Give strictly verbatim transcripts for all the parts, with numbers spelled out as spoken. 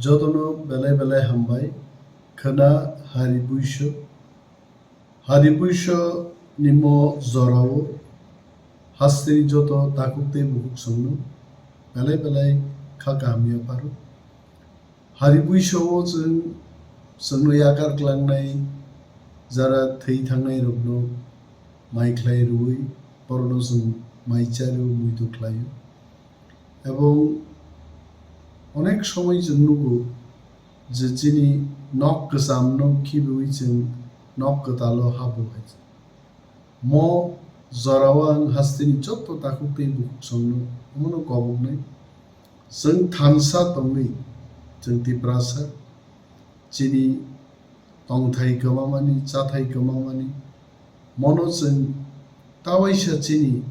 Jotono belai belai hambai. Khwna Hari Puiso. Hari Puiso ni mo jorao hasteni joto takhuk tei bukhuk songno belai belai kha kaham yapharo. Hari Puiso o chwng, chwngno yakar klangnai jara thwi thangnai rokno mai khlai rwui, borokno chwng mai charwi muitu khlaio. Ebong onek somoi chwng nugo je chini nok kwchamno khibiui chwng nok kwtalo habo hai. Mo jorao ang hasteni joto takhuk tei bukhuk songno omono koboknai. Chwng thansa tongwi, chwng Tiprasa, chini tongthai kwmamani, chathai kwmamani, mono chwng tawaisa chini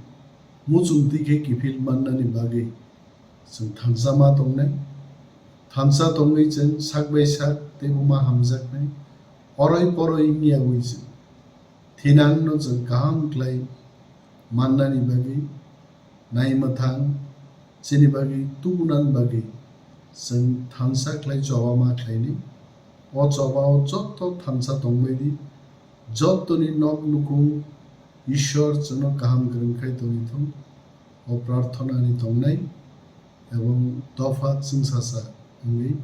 muchungtwi khe kiphil mannani bagwi chwng thansa ma tongnai. Thansa tongwi chwng sak bai sak teibo ma hamjaknai. Oroi poroi wngya wi chwng thinangno chwng kaham khlai mannani bagwi, naimwthang chini bagwi tubunani bagwi chwng thansa khlai choba ma khlaini. O chobao joto thansa tongbaidi, jotoni nok nukung Ishwar chwngno kaham kwrwng khai tongwi thung. O prarthana ni tongnai ebong dopha chwngsacha wngwi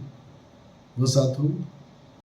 bwsa thung.